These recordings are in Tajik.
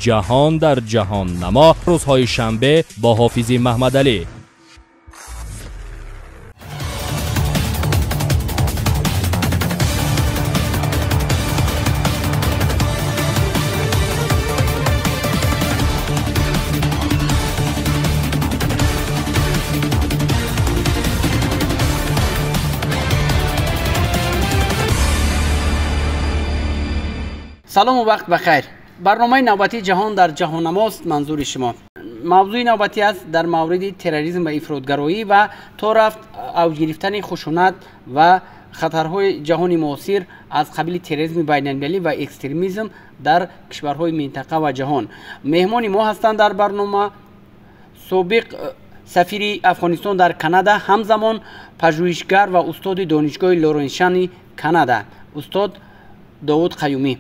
Ҷаҳон дар ҷаҳоннамо рӯзҳои шанбе бо Ҳофизи Маҳмадалӣ. Салом ва вақт бахайр. Барномаи навбатии Ҷаҳон дар ҷаҳоннамост манзури шумо. Мавзӯи навбатӣ аст дар мавриди терроризм ва ифротгароӣ ва то рафт авҷ гирифтани хушунат ва хатарҳои ҷаҳони муосир аз қабили терроризми байналмилалӣ ва экстремизм дар кишварҳои минтақа ва ҷаҳон. Меҳмони мо ҳастанд дар барнома собиқ сафири Афғонистон дар Канада, ҳамзамон пажӯҳишгар ва устоди донишгоҳи Лореншани Канада, устод Довуд Қаюмӣ.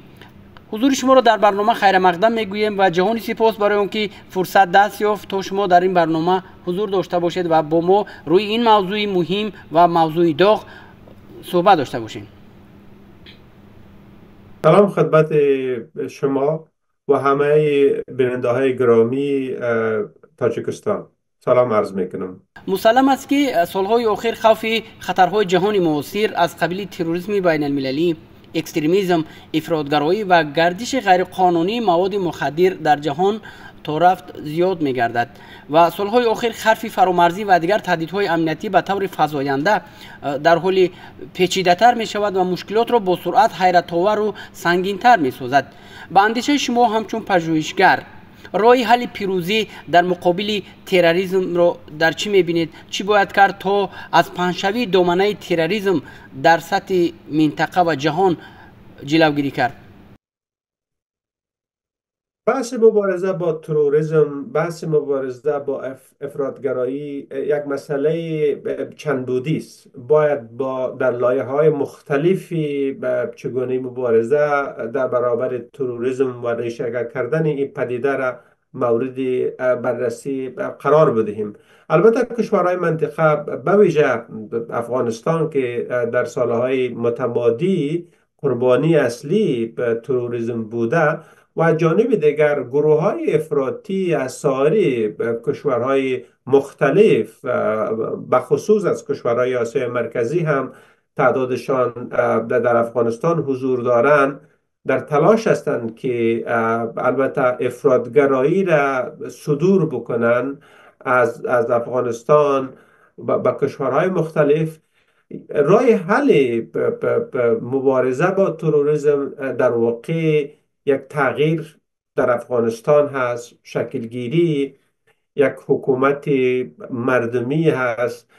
Ҳузури шуморо дар барнома хайрамақдам мегӯем ва ҷаҳони сипос барои он ки фурсат даст ёфт то шумо дар ин барнома ҳузур дошта бошед ва бо мо рӯи ин мавзӯи муҳим ва мавзӯи доғ суҳбат дошта бошем. Салом хидмати шумо ва ҳамаи бинандаҳои гиромии Тоҷикистон. Салом арз мекунам. Мусаллам аст ки солҳои охир хавфи хатарҳои ҷаҳони муосир аз қабили терроризми байналмилалӣ, экстремизм, ифротгароӣ ва гардиши ғайриқонунии маводи мухаддир дар ҷаҳон то рафт зиёд мегардад ва солҳои охир харфи фаромарзӣ ва дигар таҳдидҳои амниятӣ ба таври фазоянда дар ҳоли печидатар мешавад ва мушкилотро бо суръат ҳайратовару сангинтар месозад. Ба андешаи шумо ҳамчун пажӯҳишгар роҳи ҳалли пирӯзӣ дар муқобили терроризмро дар чӣ мебинед? Чӣ бояд кард то аз паҳншавии доманаи терроризм дар сатҳи минтақа ва ҷаҳон ҷилавгирӣ кард? بحث مبارزه با تروریسم، بحث مبارزه با افراطگرایی یک مسئله چند بعدی است. باید با در لایه‌های مختلفی به چگونه مبارزه در برابر تروریسم و ریشه کردن این پدیده را مورد بررسی قرار بدهیم. البته کشورهای منطقه به ویژه افغانستان که در سالهای متمادی قربانی اصلی تروریسم بوده و جانب دیگر گروه های افراطی از سایر کشورهای مختلف به خصوص از کشورهای آسیای مرکزی هم تعدادشان در افغانستان حضور دارند، در تلاش هستند که البته افراطگرایی را صدور بکنن از افغانستان به کشورهای مختلف. راه حل مبارزه با تروریسم در واقع یک تغییر در افغانستان هست، شکلگیری یک حکومت مردمی هست،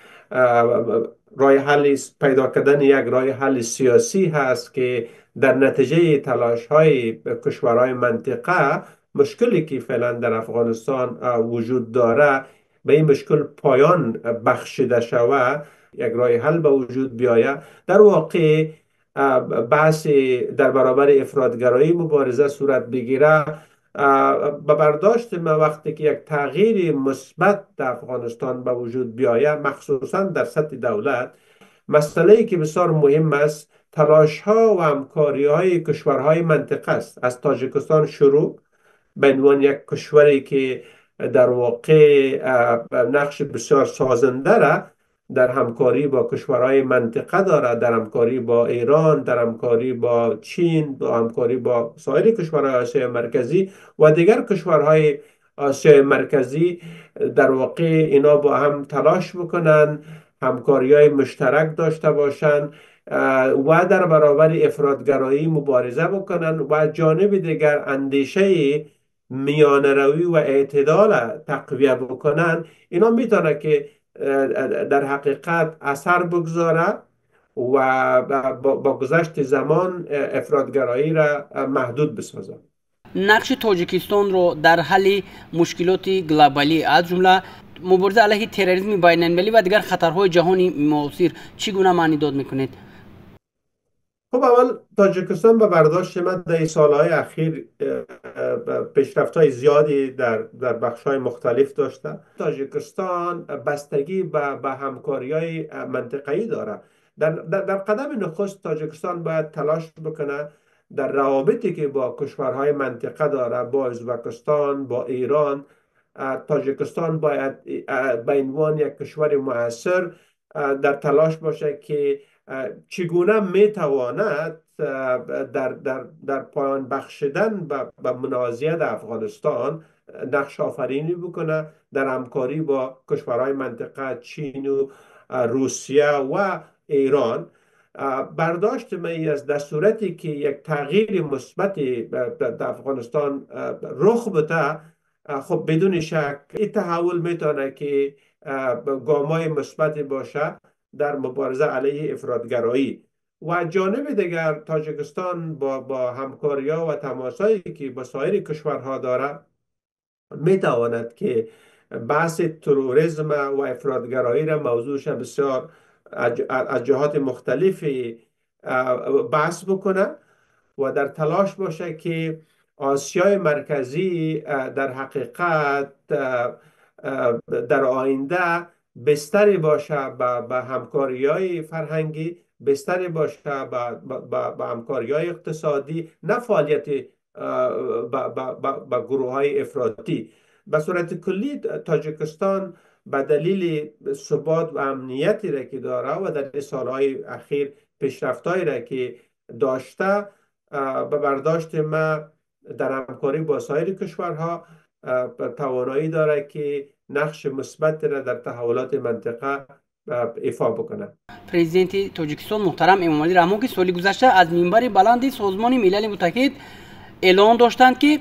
راه حل پیدا کردن یک راه حل سیاسی هست که در نتیجه تلاش های کشورهای منطقه مشکلی که فعلا در افغانستان وجود داره به این مشکل پایان بخشیده شود، یک راه حل به وجود بیاید. در واقع بحث در برابر افراطگرایی مبارزه صورت بگیره. به برداشت ما وقتی که یک تغییر مثبت در افغانستان به وجود بیاید، مخصوصا در سطح دولت، مسئله‌ای که بسیار مهم است تلاش ها و همکاری های کشورهای منطقه است. از تاجیکستان شروع به عنوان یک کشوری که در واقع نقش بسیار سازنده را در همکاری با کشورهای منطقه داره، در همکاری با ایران، در همکاری با چین، با همکاری با سایر کشورهای آسیای مرکزی و دیگر کشورهای آسیای مرکزی، در واقع اینا با هم تلاش بکنن، همکاری‌های مشترک داشته باشن و در برابر افراطگرایی مبارزه بکنن و جانب دیگر اندیشه میانه روی و اعتدال تقویه بکنن. اینا میتونه که در حقیقت اثر بگذاره و با گذشت زمان افراطگرایی را محدود بسازه. نقش تاجیکستان را در حل مشکلات глобалӣ аз ҷумла мубориза алайҳи терроризми байналмилалӣ ва дигар хатарҳои ҷаҳони муосир чӣ гуна маънӣ дод мекунед? خب اول تاجیکستان به برداشت من در سالهای اخیر پیشرفت‌های زیادی در بخش‌های مختلف داشته. تاجیکستان بستگی به همکاری‌های منطقه‌ای داره. در قدم نخست تاجیکستان باید تلاش بکنه در روابطی که با کشورهای منطقه داره، با ازبکستان، با ایران، تاجیکستان باید به عنوان یک کشور مؤثر در تلاش باشه که چگونه میتواند در پایان بخشیدن به منازعه در افغانستان نقش آفرینی بکنه، در همکاری با کشورهای منطقه، چین و روسیه و ایران. برداشت من از در صورتی که یک تغییر مثبت در افغانستان رخ بده، خب بدون شک این تحول میتونه که گامای مثبت باشه در مبارزه علیه افراطگرایی. و جانب دیگر تاجیکستان با همکاری‌ها و تماسایی که با سایر کشورها داره میتواند که بحث تروریسم و افراطگرایی را موضوعش بسیار از جهات مختلفی بحث بکنه و در تلاش باشه که آسیای مرکزی در حقیقت در آینده بستری باشه به همکاری‌های فرهنگی، بستری باشه به همکاری‌های اقتصادی، نه فعالیت به گروه‌های افراطی. به صورت کلی تاجیکستان به دلیل ثبات و امنیتی را که داره و در سالهای اخیر پیشرفت‌هایی را که داشته، به برداشت ما در همکاری با سایر کشورها توانایی داره که نقش مثبت را در تحولات منطقه ایفا بکنه. президенти Тоҷикистон муҳтарам Эмомалӣ Раҳмон, ки соли гузашта аз минбари баланди Созмони Милали Муттаҳид эълон доштанд, ки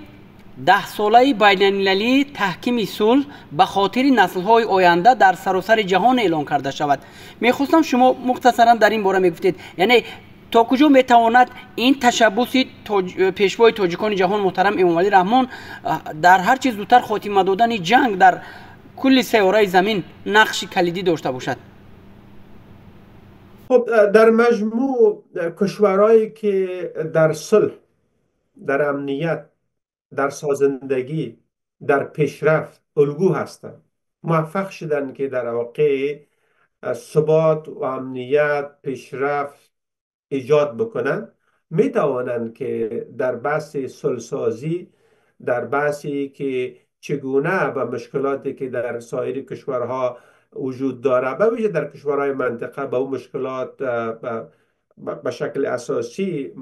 10-солаи байналмилалии таҳкими сулҳ ба хотири наслҳои оянда дар саросари ҷаҳон эълон карда шавад. Мехостам шумо мухтасаран дар ин бора мегуфтед, яъне то куҷо метавонад ин ташаббуси пешвои тоҷикони ҷаҳон муҳтарам Эмомалӣ Раҳмон дар ҳар чиз зудтар хотима додани ҷанг дар кулли сайёраи замин нақши калидӣ дошта бошад? خب در مجموع کشورهایی که در صلح، در امنیت، در سازندگی، در پیشرفت الگو هستند، موفق شدن که در واقع ثبات و امنیت، پیشرفت ایجاد بکنند، می توانند که در بحث صلح‌سازی، در بحثی که چگونه به مشکلاتی که در سایر کشورها وجود داره، به ویژه در کشورهای منطقه، به اون مشکلات به شکل اساسی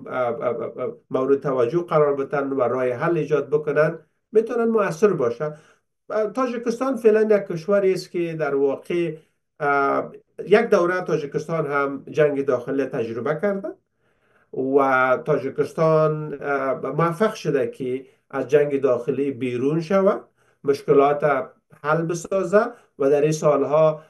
مورد توجه قرار بدن و راه حل ایجاد بکنن، میتونن مؤثر باشن. تاجیکستان فعلا یک کشوری است که در واقع یک دوره تاجیکستان هم جنگ داخلی تجربه کرده و تاجیکستان موفق شده که از جنگ داخلی بیرون شود، مشکلات حل بسازه و در این سالها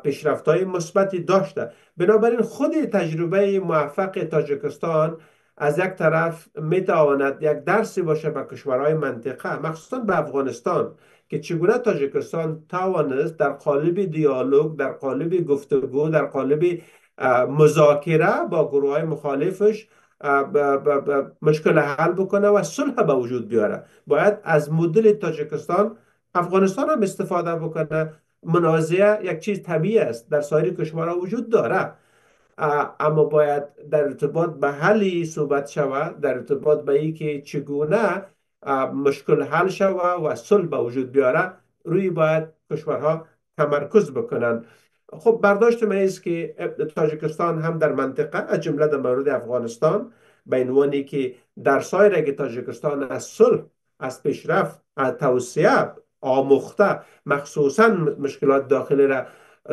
پیشرفت‌های مثبتی داشته. بنابراین خود تجربه موفق تاجیکستان از یک طرف میتواند یک درسی باشه به کشورهای منطقه، مخصوصا به افغانستان، که چگونه تاجیکستان توانست در قالب دیالوگ، در قالب گفتگو، در قالب مذاکره با گروه‌های مخالفش مشکل حل بکنه و صلح به وجود بیاره. باید از مدل تاجیکستان افغانستان هم استفاده بکنه. منازعه یک چیز طبیعی است، در سایر کشورها وجود داره، اما باید در ارتباط به حلی صحبت شود، در ارتباط به این که چگونه مشکل حل شود و صلح به وجود بیاره روی باید کشورها تمرکز بکنن. خب برداشت من است که تاجیکستان هم در منطقه، از جمله در مورد افغانستان، به عنوانی که در سایر که تاجیکستان از صلح، از پیشرفت، از توسعه آموخته، مخصوصا مشکلات داخلی را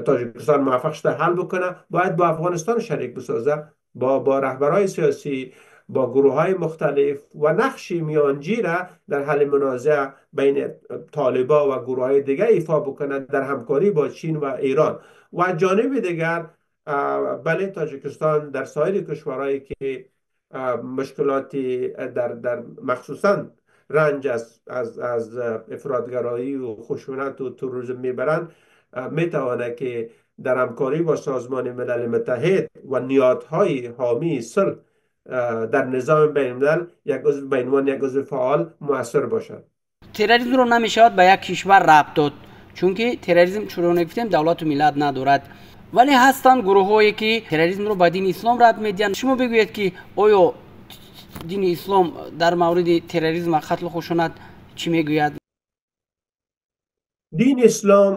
تاجیکستان موفق شده حل بکنه، باید با افغانستان شریک بسازه، با رهبرای سیاسی، با گروه های مختلف و نقش میانجی را در حل منازعه بین طالبا و گروه های دیگه ایفا بکنند در همکاری با چین و ایران. و جانب دیگر بله، تاجیکستان در سایر کشورهایی که مشکلاتی در مخصوصا رنج از افراطگرایی و خشونت و تروریسم میبرند، میتوانه که در همکاری با سازمان ملل متحد و نیادهای حامی صلح در نظام بین الملل یک عضو به عنوان یک عضو فعال مؤثر باشد. терроризмро намешавад ба як кишвар рабт дод, чунки терроризм, чуноне гуфтем, давлату миллат надорад, вале ҳастанд гурӯҳҳое, ки терроризмро ба дини ислом рабт медиҳанд. Шумо бигӯед, ки оё Дини ислом дар мавриди терроризм ва қатлу хушунат чӣ мегӯяд? Дини ислом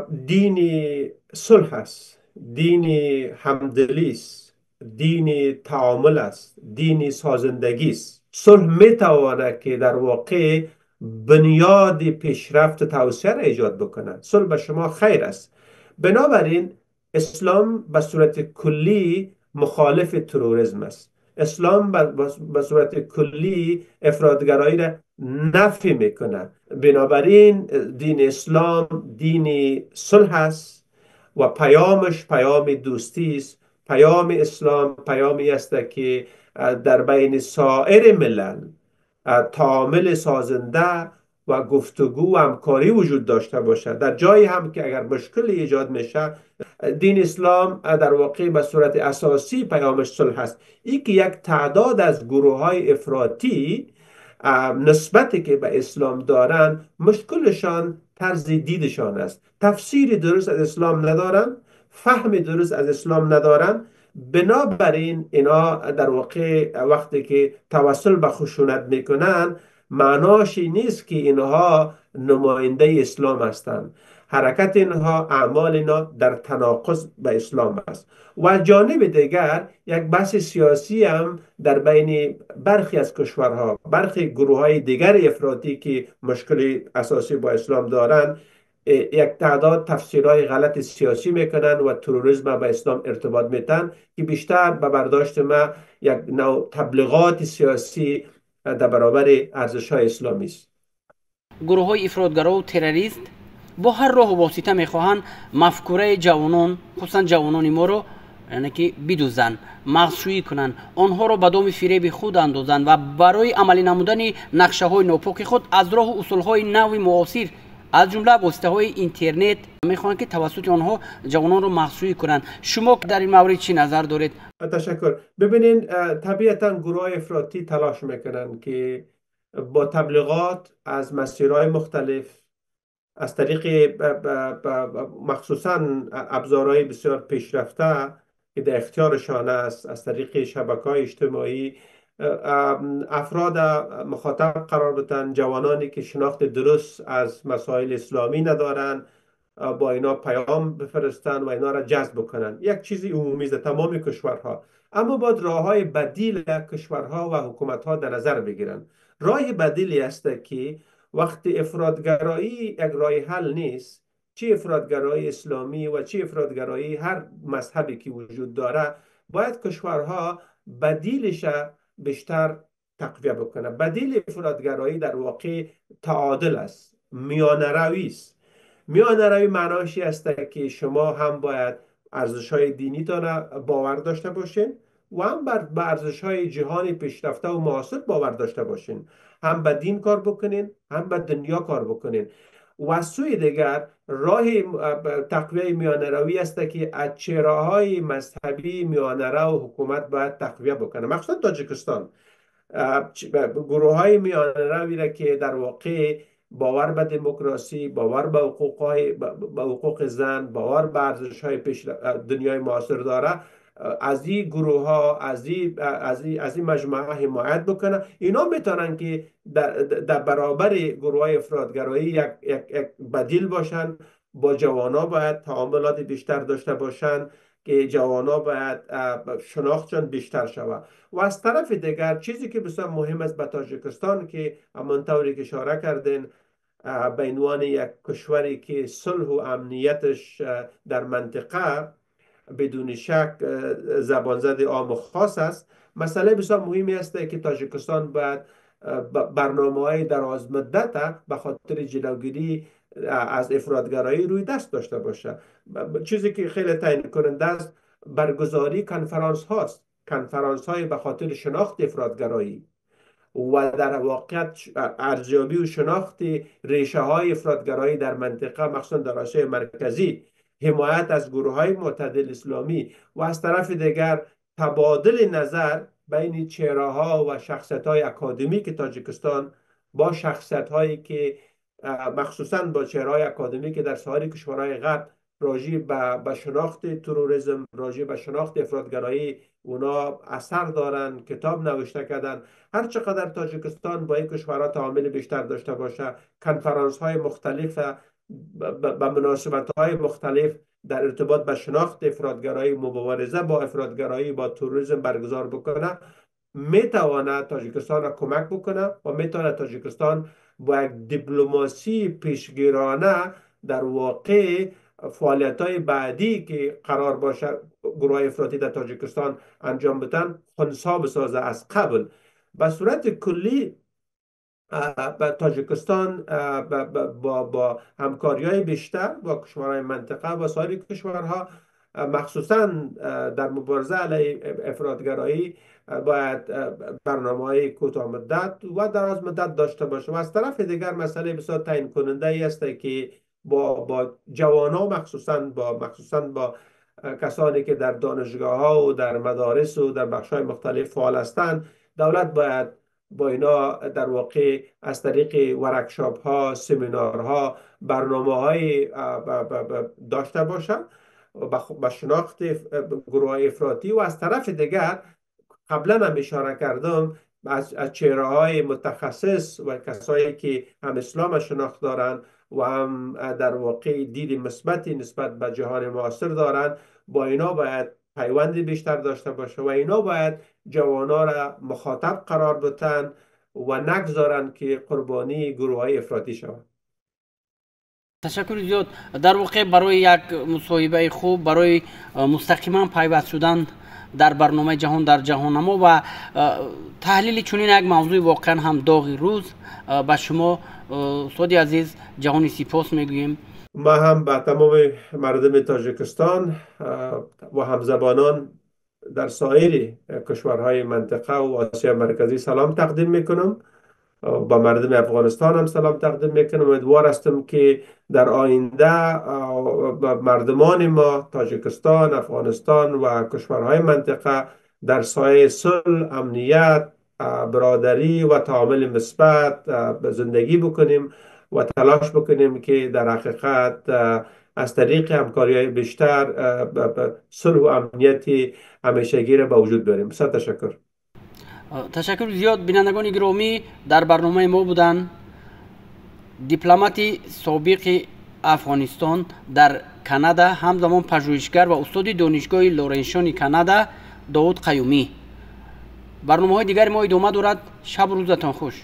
дини сулҳ аст, дини ҳамдилӣ аст, дини таомул аст, дини созиндагӣ аст. Сулҳ метавонад ки дар воқеъ бунёди пешрафту тавсеаро эҷод бикунад. Сулҳ ба шумо хайр аст. Бинобар ин ислом ба сурати куллӣ мухолифи терроризм аст. Ислом ба сурати куллӣ ифротгароиро нафӣ мекунад. Бинобар ин дини ислом дини сулҳ аст ва паёмаш паёми дӯстӣ аст. Паёми ислом паёме аст ки дар байни соири милал таомули созанда ва гуфтугӯ ва ҳамкорӣ вуҷуд дошта бошад. Дар ҷое ҳам ки агар мушкиле эҷод мешавад, дини ислом дар воқеъ ба сурати асосӣ паёмаш сулҳ аст. Ин ки як таъдод аз гурӯҳҳои ифротӣ нисбате ки ба ислом доранд, мушкилшон тарзи дидашон аст. Тафсири дуруст аз ислом надоранд, фаҳми дуруст аз ислом надоранд. Бинобар ин ино дар воқеъ вақте ки тавассул ба хушунат мекунанд, маънош нест ки инҳо намояндаи ислом ҳастанд. Ҳаракати инҳо, аъмоли инҳо дар танақуз ба ислом аст. Ва аз ҷониби дигар як баҳси сиёсӣ ҳам дар байни бархе аз кишварҳо, бархе гурӯҳҳои дигари ифротӣ ки мушкили асосӣ бо ислом доранд, як таъдод тафсирҳои ғалати сиёсӣ мекунанд ва терроризм ба ислом иртибот метаҳанд, ки бештар ба бардошти ман як навъ таблиғоти сиёсӣ дар баробари арзишҳои исломӣ аст. Гурӯҳҳои ифротгарову террорист бо ҳар роҳу восита мехоҳанд мафкураи ҷавонон, хусусан ҷавонони моро, яъне ки бидузанд, мағзшӯӣ кунанд, онҳоро ба доми фиреби худ андозанд ва барои амалӣ намудани нақшаҳои нопоки худ аз роҳу усулҳои нави муосир, аз ҷумла воситаҳои интернет, мехоҳанд ки тавассути онҳо ҷавононро мағзшӯӣ кунанд. Шумо дар ин маврид чӣ назар доред? Ташаккур. Бибинед, табиатан гурӯҳҳои ифротӣ талош мекунанд ки бо таблиғот аз масирҳои мухталиф, аз тариқи махсусан абзорҳои бисёр пешрафта ки дар ихтиёршон аст, аз тариқи шабакаҳои иҷтимоӣ афрод мухотаб қарор بدن، ҷавононе ки шинохти дуруст аз масоили исломӣ надоранд, бо ино паём бифиристанд ва ино ра ҷазб бикунанд. Як чизи умумӣ дар тамоми кишварҳо. Аммо бояд роҳҳои бадил кишварҳо ва ҳукуматҳо дар назар бигиранд. Роҳи бадиле аст ки вақти ифротгароӣ як роҳи ҳал нест, чӣ ифротгароии исломӣ ва чӣ ифротгароии ҳар мазҳабе ки вуҷуд дорад, бояд кишварҳо бадилаш бештар тақвия бикунад. Бадили ифротгароӣ дар воқеъ таъодул аст, миёнаравӣ аст. Миёнаравӣ маънош аст ки шумо ҳам бояд арзишҳои динитон бовар дошта бошед ва ҳам ба арзишҳои ҷаҳони пешрафта ва муосир бовар дошта бошед. Ҳам ба дин кор бикунед, ҳам ба дунё кор бикунед. Ва аз сӯи дигар роҳи тақвияи миёнаравӣ аст ки аз чеҳраҳои мазҳабӣ миёнарав ҳукумат бояд тақвия бикунад. Махсусан Тоҷикистон гурӯҳҳои миёнаравиро ки дар воқеъ бовар ба демокрасӣ, бовар ба ҳуқуқи зан, бовар ба арзишҳои дунёи муосир дорад, аз ин гурӯҳҳо, аз ин маҷмӯа ҳимоят бикунад. Ино метавонанд ки дар баробари гурӯҳҳои ифротгароӣ як бадил бошанд. Бо ҷавонҳо бояд таомулоти бештар дошта бошанд ки ҷавонҳо бояд шинохтшон бештар шавад. Ва аз тарафи дигар чизе ки бисёр муҳим аст ба Тоҷикистон, ки ҳамон тавре ки ишора кардин, ба унвони як кишваре ки сулҳу амнияташ дар минтақа бидуни шак забонзади ому хос аст, масъалаи бисёр муҳиме аст ки Тоҷикистон бояд барномаҳои дарозмуддат ба хотири ҷилавгирӣ аз ифротгароӣ рӯи даст дошта бошад. Чизе ки хеле таъйинкунанда аст баргузории конференс ҳост, конференс ҳои ба хотири шинохти ифротгароӣ ва дар воқеият арзёбӣ ва шинохти решаҳои ифротгароӣ дар минтақа, махсусан дар Осиёи Марказӣ, ҳимоят аз гурӯҳҳои мӯътадили исломӣ ва аз тарафи дигар табодули назар байни чеҳраҳо ва шахсиятҳои академики Тоҷикистон бо шахсиятҳое ки махсусан бо чеҳраҳои академӣ ки дар соҳаи кишварҳои ғарб راجع به شناخت تروریسم، راجع به شناخت افراط‌گرایی اونا اثر دارن، کتاب نوشته کردن. هر چقدر تاجیکستان با این کشورها تعامل بیشتر داشته باشه، کنفرانس های مختلف به مناسبت های مختلف در ارتباط به شناخت افراط‌گرایی، مبارزه با افراط‌گرایی، با تروریسم برگزار بکنه، میتواند تاجیکستان را کمک بکنه و میتواند تاجیکستان با یک دیپلماسی پیشگیرانه در واقع فعالیت های بعدی که قرار باشه گروه افراطی در تاجیکستان انجام بدن خنثی بسازه از قبل. به صورت کلی به تاجیکستان با همکاری های بیشتر با کشورهای منطقه و سایر کشورها، مخصوصا در مبارزه علیه افراط‌گرایی، باید برنامه‌های کوتاه مدت و دراز مدت داشته باشه. و از طرف دیگر مسئله بسیار تعیین کننده ای است که با جوان‌ها، مخصوصا با کسانی که در دانشگاه ها و در مدارس و در بخش های مختلف فعال هستند، دولت باید با اینا در واقع از طریق workshop ها، سمینارها، برنامه های داشته باشه به شناخت گروه های افراطی. و از طرف دیگر قبلا هم اشاره کردم، از چهره های متخصص و کسایی که هم اسلام شناخت دارن و هم در واقع دید مثبتی نسبت به جهان معاصر دارن، با اینا باید پیوند بیشتر داشته باشه و اینا باید جوانا را مخاطب قرار بدن و نگذارن که قربانی گروه های افراطی شوند. Ташаккури зиёд. Дар воқеъ, барои як мусоҳибаи хуб, барои мустақиман пайваст шудан дар барномаи «Ҷаҳон дар ҷаҳоннамо» ва таҳлили чунин як мавзӯи воқеан ҳам доғи рӯз ба шумо, устоди азиз, ҷаҳони сипос мегӯем. ما هم به تمام مردم تاجیکستان و همزبانان در سایر کشورهای منطقه و آسیا مرکزی سلام تقدیم میکنم. با مردم افغانستان هم سلام تقدیم میکنم. امیدوار هستم که در آینده مردمان ما، تاجیکستان، افغانستان و کشورهای منطقه، در سایه صلح، امنیت، برادری و تعامل مثبت زندگی بکنیم و تلاش بکنیم که در حقیقت از طریق همکاری های بیشتر صلح و امنیت همیشگی را به وجود بیاریم. بسیار تشکر. Ташаккури зиёд. Бинандагони гиромӣ, дар барномаи мо буданд дипломати собиқи Афғонистон дар Канада, ҳамзамон пажӯҳишгар ва устоди Донишгоҳи Лореншони Канада Довуд Қаюмӣ. Барномаҳои дигари мо идома дорад. Шабу рӯзатон хуш.